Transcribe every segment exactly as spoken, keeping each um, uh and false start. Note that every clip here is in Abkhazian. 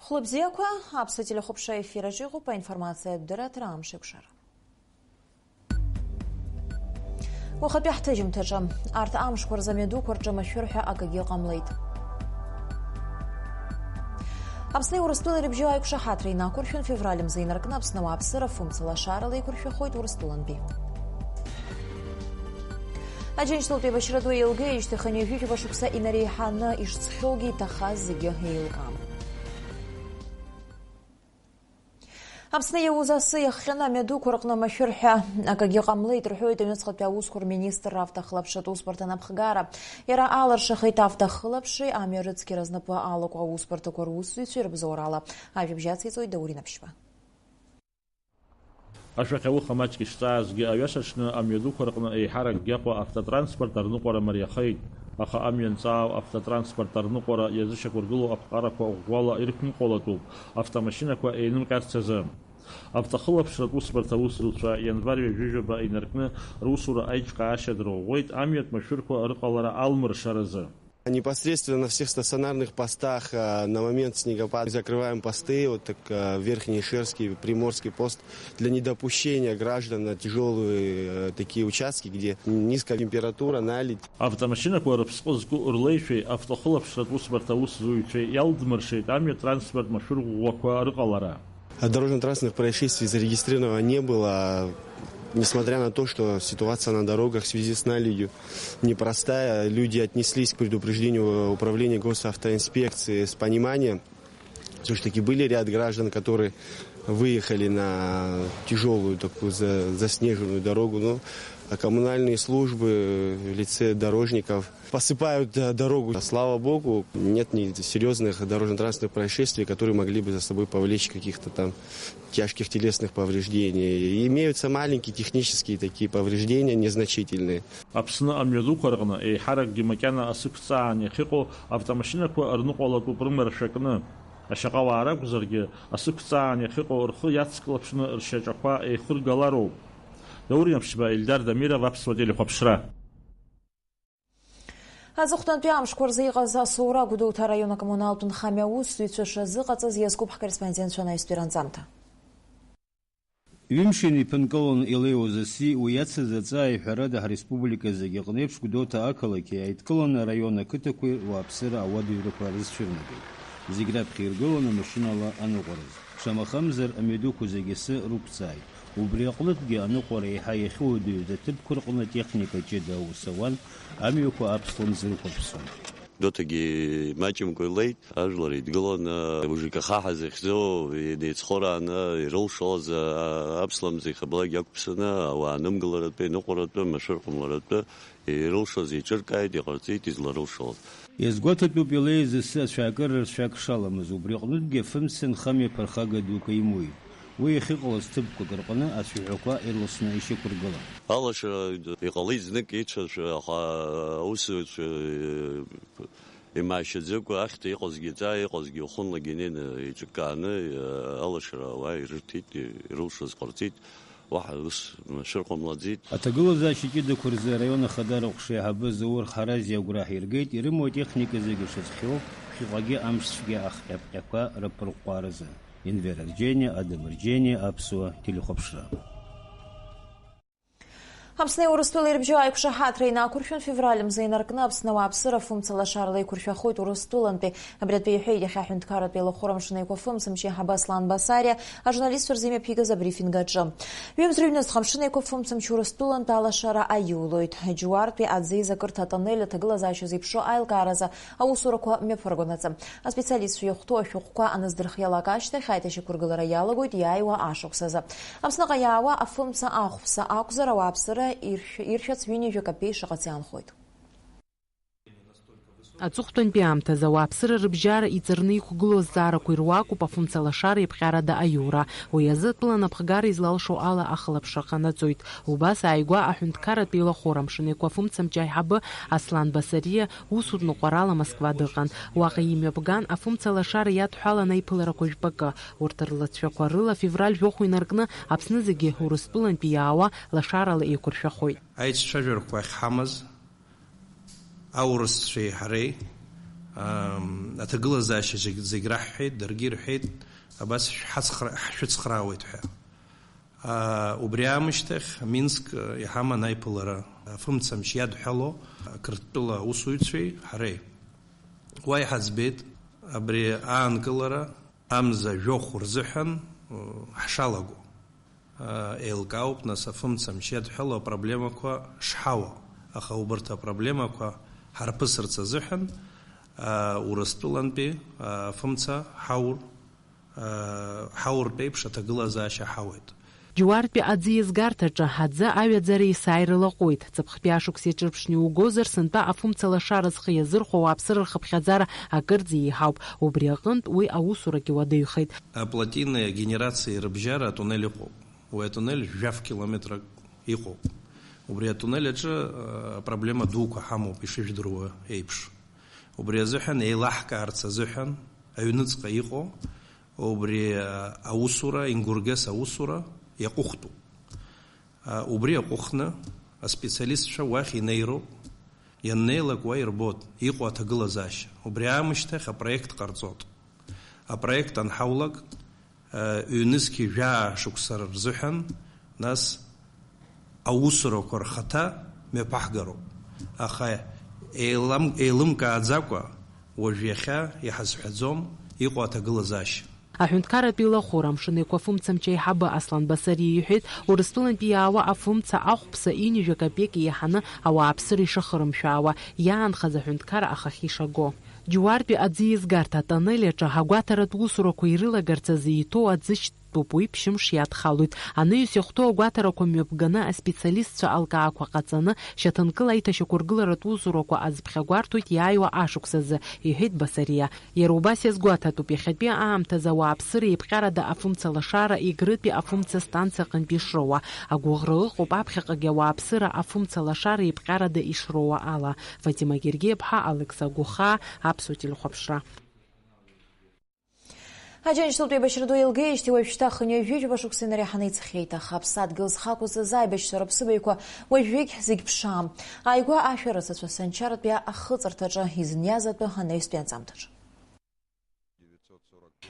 Хәлыбзиақәа, Аԥсуа телехәаԥшра ефир аҿы иҟоуп аинформациатә дырраҭара Амш еиқәшара. Уахатәи ҳҭыжьымҭаҿы. Арҭ амшқәа рзы амҩадуқәа рҿы машәырҳәа акгьы ҟамлеит. Аԥсни Урыстәылеи рыбжьы аиқәшаҳаҭра инақәыршәын, февраль мза инаркны Аԥсны ауааԥсыра фымца лашарала еиқәыршәахоит Урыстәылантәи. Аџьынџьтәылатә еибашьра ду еилгеижьҭеи хынҩажәижәаба шықәса инареиҳаны ишҵхьоугьы иҭахаз зегьы еилкаам. Аԥсны иауз асы иахҟьаны амҩадуқәа рҟны машәырҳәа акагьы ҟамлеит, рҳәоит аҩныҵҟатәи аусқәа рминистрра авҭахылаԥшратә усбарҭа анапхгара. Иара алыршахеит авҭахылаԥшреи амҩа рыцқьара знапы алаку аусбарҭақәа русзуҩцәеи рыбзоурала. Ажәабжь ациҵоит Даур Инаԥшьба. Ашәахь ауха маҷк ишҵаазгьы, аҩаша аҽны амҩадуқәа рҟны еиҳаракгьы Аҟәа автотранспорт арныҟәара мариахеит. Аха амҩан ҵаау автотранспорт арныҟәара иазышьақәыргылоу аԥҟарақәа ӷәӷәала ирықәныҟәалатәуп, автомашьынақәа еинымҟьарц азы. Авҵахылаԥшратә усбарҭа аусзуҩцәа ианвар ҩажәижәаба инаркны русура аиҿкаашьа дырӷәӷәеит, амҩатә машәырқәа рыҟалара алмыршаразы. Непосредственно на всех стационарных постах, э, на момент снегопада закрываем посты, вот так, э, Верхний Шерский, Приморский пост, для недопущения граждан на тяжёлые, э, такие участки, где низкая температура, наледь. Автомашьынақәа рыԥсҟы зку рлеишәеи автохылаԥшратә усбарҭа аусзуҩцәеи иалдмыршеит амҩа транспорт машәыр ӷәӷәақәа рыҟалара. Дорожно-транспортных происшествий зарегистрировано не было, несмотря на то, что ситуация на дорогах в связи с наледью непростая. Люди отнеслись к предупреждению управления госавтоинспекции с пониманием. Всё ж таки были ряд граждан, которые выехали на тяжёлую такую за-, заснеженную дорогу, но, а коммунальные службы в лице дорожников посыпают, э, дорогу. Слава богу, нет ни серьёзных дорожно-транспортных происшествий, которые могли бы за собой повлечь каких-то там тяжких телесных повреждений. Имеются маленькие технические такие повреждения, незначительные. Аԥсны амҩадуқәа рҟны еиҳаракгьы макьана асы қәҵаан иахьыҟоу автомашьынақәа рныҟәалатәуп рымаршәа кны. Ашьаҟауаа ракәзаргьы, асы қәҵаан иахьыҟоу рхы иацклаԥшны ршьаҿақәа еихыргалароуп. Даур Инаԥшьба, Ельдар Дамиров, Аԥсуа телехәаԥшра. Аҵыхәтәантәи амшқәа рзы иҟаз асоура Гәдоуҭа араион акоммуналтә нхамҩа аусзуҩцәа шазыҟаҵаз иазкуп ҳкорреспондентцәа анаҩстәи ранҵамҭа. Ҩымш инеиԥынкыланы илеиуаз аси, уи иацыз аҵааи ҳәарада ҳреспублика зегьы аҟны еиԥш Гәдоуҭа ақалақьи иааидкыланы араион ақыҭақәеи руааԥсыра ауадаҩрақәа рызцәырнагеит. Зегь раԥхьа иргыланы машьынала аныҟәараз. Шамахамзар, амҩадуқәа зегьы асы рықәҵааит. Убри аҟнытәгьы аныҟәара еиҳа иахьуадаҩыз аҭыԥқәа рҟны атехника ҷыда аус ауан, амҩақәа аԥслымӡ рықәырԥсон. Гәдоуҭагьы маҷымкәа илеит, ажәлар еидгыланы, УЖКХ ҳәа захьӡу, инеицхорааны ирылшоз, а, аԥслымӡ ихаблак иақәԥсаны, ауаа анымгыларатәы, иныҟәаратәы, машәыр ҟамларатәы, ирылшоз еиҿыркааит, иҟарҵеит изларылшоз. Иазгәаҭатәуп илеиз асы ацәаакыра рцәак шаламыз, убри аҟнытәгьы афымца нхамҩа ԥырхага дук имуит. Уи иахьыҟалаз ҭыԥқәак рҟны ацәаҳәақәа ирласны ишьақәыргылан. Алашара иҟалеит знык ицәашәа, аха аусзуҩцәа имаашьаӡакәа ахьҭа иҟазгьы ҵаа, иҟазгьы уахынлагьы инеины еиҿыкааны алашара ауаа ирырҭеит, ирылшоз ҟарҵеит. Уаҳа ус машәыр ҟамлаӡеит. Аҭагылазаашьа ҷыдақәа рзы араион ахадара аҟәша аиҳабы Заур Ҳарази агәра ҳиргеит, ирымоу атехника зегьы шыцхьоу, ԥхьаҟагьы амшцәгьа ахҟьаԥҟьақәа рыԥырҟәҟәааразы. Енвер Арџьениа, Адам Арџьениа, Аԥсуа телехәаԥшра. Аԥсни Урыстәылеи рыбжьы аиқәшаҳаҭра инақәыршәан, февраль мза инаркны Аԥсны ауааԥсыра фымца лашарала еиқәыршәахоит Урыстәылантәи. Абри атәы иҳәеит иахьа аҳәынҭқарратә еилахәыра амшын еиқәа фымцамч аиҳабы Аслан Басариа ажурналистцәа рзы имҩаԥигаз абрифинг аҿы. Ҩымз рыҩнуҵҟа амшын еиқәа фымцамч Урыстәылантә алашара аиулоит. Џьуартәи аӡеизакырҭа атоннель аҭагылазаашьа зеиԥшроу аилкааразы аусурақәа мҩаԥыргонаҵы. Аспециалистцәа иахәҭоу ашәҟәқәа аназдырхиалак ашьҭахь, аиҭашьақәыргылара иалагоит иааиуа ашықәсазы. Аԥсныҟа иаауа афымца ахәԥса акәзар, ауааԥсыра иршә-, иршәац ҩынҩажәа капеи шаҟац иаанхоит. Аҵыхәтәантәи аамҭазы ауааԥсыра рыбжьара иҵарны иқәгылоу азҵаарақәа ируакуп афымца лашара иаԥҟьарада аиура. Уи азы атәыла анапхгара излалшо ала ахылаԥшра ҟанаҵоит. Убас ааигәа аҳәынҭқарратә еилахәыра амшын еиқәа фымцамч аиҳабы Аслан Басариа усутә ныҟәарала Москва дыҟан. Уаҟа имҩаԥган афымца лашара иадҳәалан аиԥыларақәа жәпакы. Урҭ рлацәақәа рыла февраль жәохә инаркны Аԥсны зегьы Урыстәылантәи иаауа лашарала еиқәыршәахоит. Аицәажәарақәа ахьҳамаз аурысцәеи ҳареи, ам, Аҭагылазаашьа зегь, зегь раҳҳәеит, даргьы ирҳәеит, абас шәҳацхра-, ҳшәыцхраауеит ҳәа. Аа, убри аамышьҭахь Минск иҳаман аиԥылара, афымцамч иадҳәало Қырҭтәыла аусуҩцәеи ҳареи. Уа иҳаӡбеит абри аанкылара амза жәохә рзыҳәан, ҳшалаго. Еилкаауп, нас, афымцамч иадҳәало апроблемақәа шҳауа, аха убарҭ апроблемақәа ҳарԥысырц азыҳәан, Урыстәылантәи афымца ҳаур, ҳауртә еиԥш аҭагылазаашьа ҳауеит. Џьуартәи аӡы иазгарҭаҿы аӡы аҩаӡара есааира лаҟәуеит. Ҵыԥхтәи ашықәс иаҿырԥшны иугозар, сынтәа афымца лашара зхы иазырхәо ауааԥсыра рхыԥхьаӡара акырӡа еиҳауп. Убри аҟынтә уи аусурагьы уадаҩхеит. Аплотины генерациеи рыбжьара атуннель ыҟоуп. Уи атуннель жәаф километрак иҟоуп. Убри атуннель аҿы, э, апроблема дуқәа ҳамоуп, ишыжәдыруа еиԥш. Убри азыҳәан еилаҳкаарц азыҳәан аҩныҵҟа иҟоу убри, э, аусура, ингургес аусура иаҟәыхтәуп. Э, убри аҟәыхны аспециалистцәа уахь инеироуп, ианнеилак уа ирбоит иҟоу аҭагылазаашьа. Убри аамышьҭахь апроект ҟарҵоит. Апроект анҳаулак, ҩнызқьи жәаа шықәса рзыҳәан, нас, аусурақәа рхаҭа мҩаԥаҳгароуп. Аха еилам-, еилымкааӡакәа, уажә иахьа иҳазҳәаӡом иҟоу аҭагылазаашьа. Аҳәынҭқарратә еилахәыра Амшын Еиқәа афымцамч аиҳабы Аслан Басариа иҳәеит, Урыстәылантәи иаауа афымца ахәԥса ҩынҩажәа капеик еиҳаны ауааԥсыра ишахырымшәаауа, иаанхаз аҳәынҭқарра ахахьы ишаго. Џьуартәи аӡы еизгарҭа атоннель аҿы агәаҭаратә усурақәа ирылагарц азы иҭоу аӡы шьҭтәуп, уи ԥшьымш иадхалоит. Анаҩс иахәҭоу агәаҭарақәа мҩаԥганы аспециалистцәа алкаақәа ҟаҵаны, шьаҭанкыла аиҭашьақәыргыларатә усурақәа азԥхьагәарҭоит иааиуа ашықәс азы, иҳәеит Басариа. Иара убас иазгәаҭатәуп, иахьатәи аамҭазы ауааԥсыра еиԥҟьарада афымца лашара Егрытәи афымца станциа аҟынтә ишроуа. Агәыӷра ыҟоуп аԥхьаҟагьы ауааԥсыра афымца лашара еиԥҟьарада ишроуа ала. Фатима Гергиаԥҳа, Алекса Гәыхаа, Аԥсуа телехәаԥшра. Аџьынџьтәылатә еибашьра ду еилгеижьҭеи уажәшьҭа хынҩажәижәаба шықәса инареиҳаны ицахьеит, аха аԥсадгьыл зхы ақәызҵаз аибашьцәа рыԥсыбаҩқәа уажәыгь зегь ԥшаам. Ааигәа ашәарыцацәа Санчаратәи ахыҵырҭаҿы изыниазатәу анаҩстәи анҵамҭаҿы.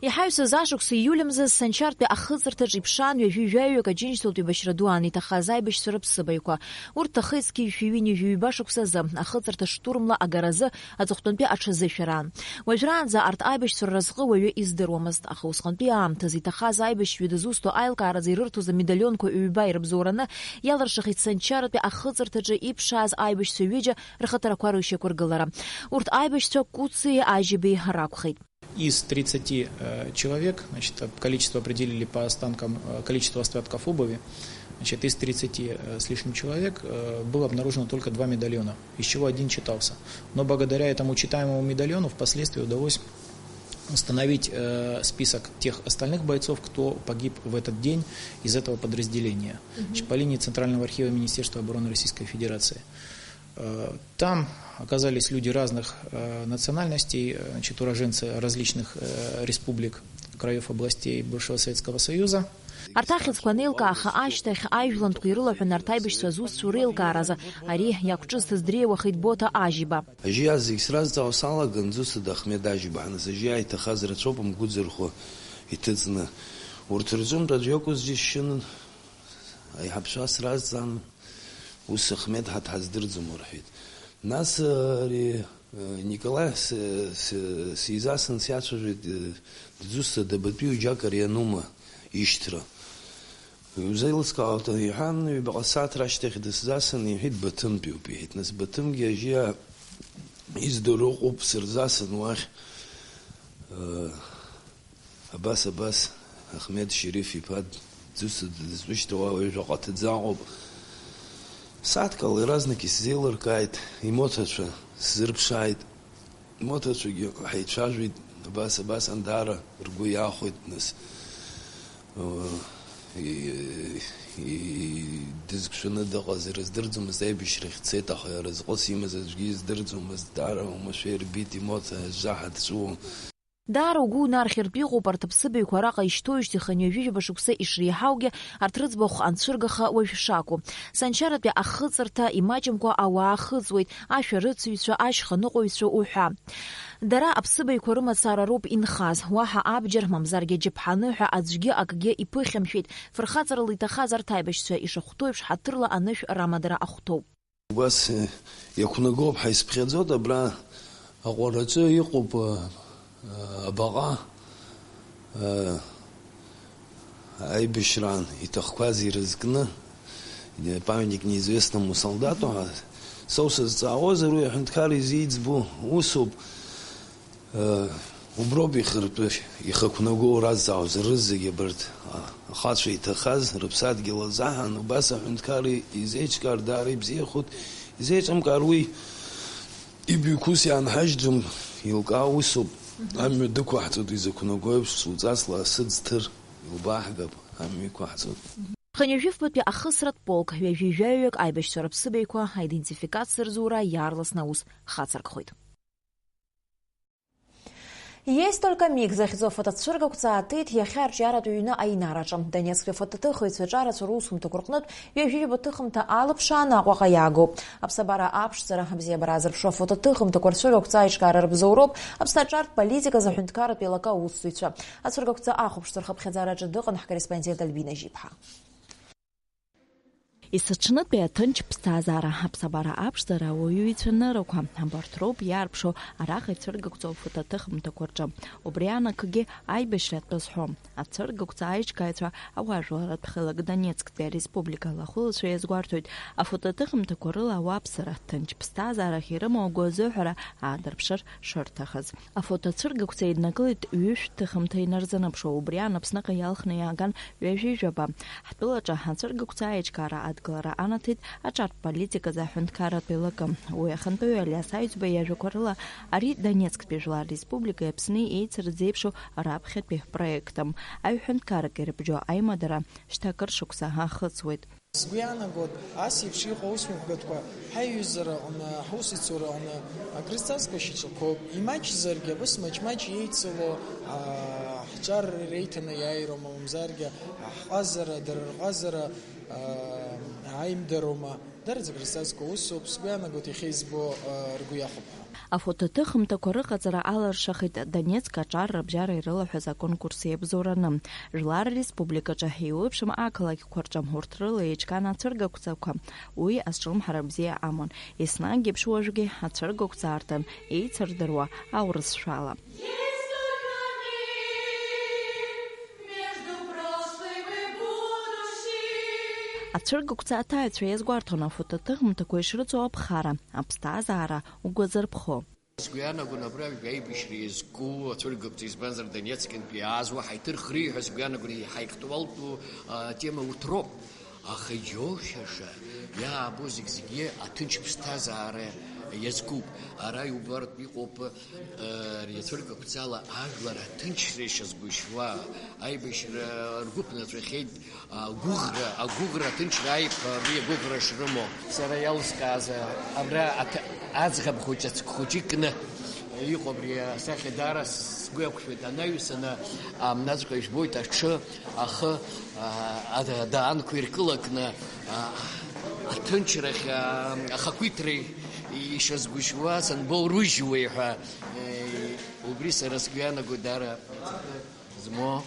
Иҳаҩсыз ашықәс ииуль мза Санчаратәи ахыҵырҭаҿы иԥшаан ҩажәи жәаҩык Аџьынџьтәылатә еибашьра ду аан иҭахаз аибашьцәа рыԥсыбаҩқәа. Урҭ ҭахеит зқьи жәшәи ҩынҩажәи ҩба шықәсазы, ахыҵырҭа штурмла агаразы аҵыхәтәантәи аҽазышәараан. Уажәраанӡа арҭ аибашьцәа рразҟы уаҩы издыруамызт, аха усҟантәи аамҭазы иҭахаз аибашьҩы дызусҭоу аилкааразы ирырҭоз амедалионқәа ҩба ирыбзоураны иалыршахеит Санчаратәи ахыҵырҭаҿы иԥшааз аибашьцәа ҩыџьа рхаҭарақәа рышьақәыргылара. Урҭ аибашьцәа Куци Ажьибеи ракәхеит. Из тридцати, э, человек, значит, об-, количество определили по останкам, э, количество остатков обуви. Значит, из тридцати, э, с лишним человек, э, было обнаружено только два медальона, из чего один читался. Но благодаря этому читаемому медальону впоследствии удалось установить, э, список тех остальных бойцов, кто погиб в этот день из этого подразделения. Мгм. Значит, по линии Центрального архива Министерства обороны Российской Федерации. Э, там оказались люди разных, э, национальностей, э, значит, уроженцы различных, э, республик, краев, областей бывшего Советского Союза. Арҭ ахьӡқәа анеилкааха ашьҭахь, аижәлантәқәа ирылаҳәан арҭ аибашьцәа зусҭцәоу реилкааразы ари иақәҿызҭыз дреиуахеит Боҭа Ажьиба. Ажьиаа зегь сразҵаауа салаган, Ӡусада Ахмед Ажьиба ҳанасыжьиаа иҭахаз рацәоуп, мгәыӡырхо иҭыҵны. Урҭ рзумҭа аӡә иакәыз џьысшьан, аиҳабцәа сразҵаан, ус Ахмед ҳа дҳаздырӡом рҳәеит. Нас, ари, Николаи с-, с-, сизасын, сиацәажәеит, Ӡусада, Баҭәиу џьак ари ианума ишьҭра? Иузеилыскаауа, иҳәан, ҩбаҟа сааҭ рашьҭахь дысзасын, иҳәит, Баҭымтәиуп, иҳәит. Нас Баҭымгьы ажьиаа издыруа ыҟоуп, сырзасын уахь. Э, абас, абас, Ахмед Шьериф-иԥа Ӡусада дызусҭоу уа уаҩы жәаҟа аҭӡы аҟоуп. Сааҭк ала иаразнак исзеилыркааит, имоҭацәа сзырԥшааит. Имоҭацәагьы ҳаицәажәеит, абас, абас, андаара ргәы иахәеит, нас, э, и-, и-, дызқәшәаны дыҟазар рыздырӡомызт, аибашьрахь дцеит, аха иара зҟыс имаз аӡәгьы издырӡомызт, даара уамашәа ирбеит, имоҭа ажжаҳа дҵәуон. Даара угәы унархьыртә иҟоуп арҭ аԥсыбаҩқәа араҟа ишьҭоуижьҭеи хынҩажәижәаба шықәса ишреиҳаугьы арҭ рыӡбахә анцәыргаха уажә шакәу. Саншьаратәи ахыҵырҭа имаҷымкәа ауаа ахыҵуеит, ашәарыцаҩцәа, ашьханыҟәаҩцәа уҳәа. Дара аԥсыбаҩқәа рымацара роуп инхаз, уаҳа абџьар мамзаргьы аџьаԥҳаны ҳәа аӡәгьы акгьы иԥыхьамшәеит, фырхаҵарала иҭахаз арҭ аибашьцәа ишахәҭоу еиԥш ҳаҭырла анышә рамадара ахәҭоуп. Убас, э, иақәнагоуп ҳәа исыԥхьаӡоит, абра аҟәараҿы иҟоуп, э, э, абаҟа, э, аибашьраан иҭахқәаз ирызкны, э, памятник неизвестному солдату ҳәа, соу сызҵаауазар, уи аҳәынҭқар изиӡбо усуп. Э, уброуп ихыртәы, ихықәнагоу разҵаауаз рызегьы абарҭ, а, ахацәа иҭахаз рыԥсадгьыл азаҳан, убас аҳәынҭқар изеиҿкаар даара ибзиахоит, изеиҿымкаар уи ибаҩқәус иаанҳажьӡом, илкаау усуп. Амҩа дықәаҳҵоит изықәнаго еиԥш, суҵасла асы ӡҭыр илбааҳгап, амҩа иқәаҳҵоит. Хынҩажәифбатәи ахысратә полк ҩажәи жәаҩык аибашьцәа рыԥсыбаҩқәа аидентификациа рзура иаарласны аус хацыркхоит. Есть только миг захьӡу афотоцәыргақәҵа аатит иахьа арҿиаратә ҩны аинараҿы. Донецктәи афотоҭыхҩцәа аҿарацәа русумҭақәа рҟнытә ҩажәижәаба ҭыхымҭа алыԥшааны Аҟәаҟа иаагоуп. Аԥсабара аԥшӡара абзиабара азырԥшу афотоҭыхымҭақәа рцәыргақәҵа аиҿкаара рыбзоуроуп Аԥсны аҿартә политиказ аҳәынҭқарратә еилакы аусзуҩцәа. Ацәыргақәҵа ахәаԥшцәа рхыԥхьаӡараҿы дыҟан ҳкорреспондент Альбина Жьиԥҳа. Есыҽнытәи аҭынч ԥсҭазаара, аԥсабара аԥшӡара, ауаҩы ицәаныррақәа, абарҭ роуп иаарԥшу араҟа ицәыргақәҵоу афотоҭыхымҭақәа рҿы. Убри анакгьы аибашьра атәы зҳәо, ацәыргақәҵа аиҿкааҩцәа ауаажәларратә хеилак Донецктәи ареспублика алахәылацәа иазгәарҭоит, афотоҭыхымҭақәа рыла ауааԥсыра ҭынч ԥсҭазаарахь ирымоу агәы азыҳәара аадырԥшыр шырҭахыз. Афотоцәыргақәҵа еиднакылеит ҩышә ҭыхымҭа инарзынаԥшуа, убри аан Аԥсныҟа иалхны иааган ҩажәи жәаба. Ҳтәылаҿы ацәыргақәҵа аиҿкаара адгылара анаҭеит аҿартә политиказы аҳәынҭқарратә еилакы. Уи ахантәаҩы Алиас Аҩӡба иажәақәа рыла, ари Донецктәи Жәлар Республикеи Аԥсни еицырзеиԥшу раԥхьатәи проектым. Аҩ ҳәынҭқаррак ирыбжьоу аимадара шьҭа акыр шықәса ахыҵуеит. Сгәы иаанагоит, ас еиԥш иҟоу аусмҩаԥгатәқәа ҳаиҩызара аҟны, ҳусеицура аҟны акрызҵазкуа шьаҿақәоуп. Имаҷзаргьы, абас маҷ-маҷ еицыло, аа, ҳҿар реиҭанеиааироума, мамзаргьы ҳҟазара, дара рҟазара, аа, ааимдароума, дараӡа акрызҵазкуа усуп. Сгәы иаанагоит, иахьа избо, аа, ргәы иахәап ҳәа. Афотоҭыхымҭақәа рыҟаҵара алыршахеит Донецк аҿар рыбжьара ирылаҳәаз аконкурс иабзоураны. Жәлар республикаҿы еиуеиԥшым ақалақьқәа рҿы урҭ рыла еиҿкаан ацәыргақәҵақәа. Уи азҿлымҳара бзиа аман. Еснагь еиԥш уажәгьы ацәыргақәҵа аартын, еицырдыруа аурысшәала. Ацәыргақәҵа аҭааҩцәа иазгәарҭон афотоҭыхымҭақәа ишрыҵоу аԥхара, аԥсҭазаара угәазырԥхо. Сгәы иаанагон абра аибашьра иазку ацәыргақәҵа, избанзар, Донецкынтәи иааз уаҳа иҭырхри ҳәа сгәы иаанагон, иаҳа иактуалтәу, а, тема урҭ роуп. Аха иџьоушьаша иаабо зегь-зегьы аҭынч ԥсҭазаара иазкуп. Ара иубартә иҟоуп, а, ари ацәыргақәҵала ажәлар аҭынчра ишазгәышьуа, аибашьра ргәы ԥнаҵәахьеит. Агәыӷра, агәыӷра, аҭынчра аиԥ-, абри агәыӷра шрымоу. Сара иалыскааз, абра аҭ-, аӡӷаб хәыҷы, ацык хәыҷы икны иҟоу абри асахьа даара сгәы иақәшәоит. Анаҩсаны, амнаҵәҟьа ижәбоит аҽы, ахы, а, ада-, адаанқәа иркылакны, а, аҭынчрахь, а, ахақәиҭра ишазгәышьуа санбоурыжьуеи ҳәа, е, убри сара сгәы иаанагоит даара. Змоу, аа,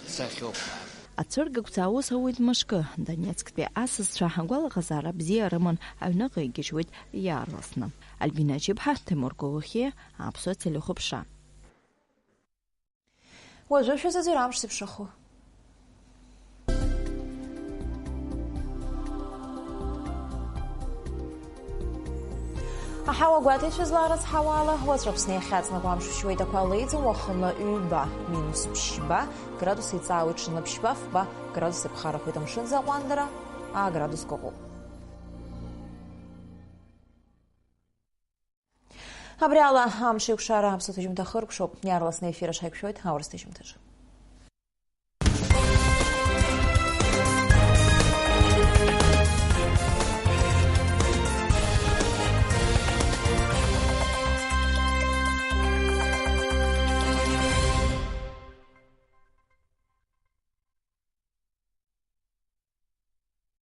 сахьоуп. Ацәыргақәҵа аус ауеит мышкы. Донецктәи асасцәа агәалаҟазаара бзиа рыман аҩныҟа игьежьуеит иаарласны. Альбина Чыԥҳа, Ҭемур Гәыгәхьиа, Аԥсуа телехәаԥшра. Уажәы шәазыӡырҩ амш зеиԥшрахо. Аҳауа гәаҭеицәа зларыцҳауа ала, уаҵәы Аԥсны иахьаҵнакуа амш ԥшьуеит, ақәа леиӡом, уахынла ҩба, минус ԥшьба градус иҵаауеит, ҽынла ԥшьба-фба градус иԥхарахоит, амшын аӡы аҟәандара аа градуск ыҟоуп. Абри ала амш еиқәшара аԥсуа ҭыжьымҭа хыркәшоуп. Иаарласны аефир аҿы ҳаиқәшәоит аурыс ҭыжьымҭаҿы.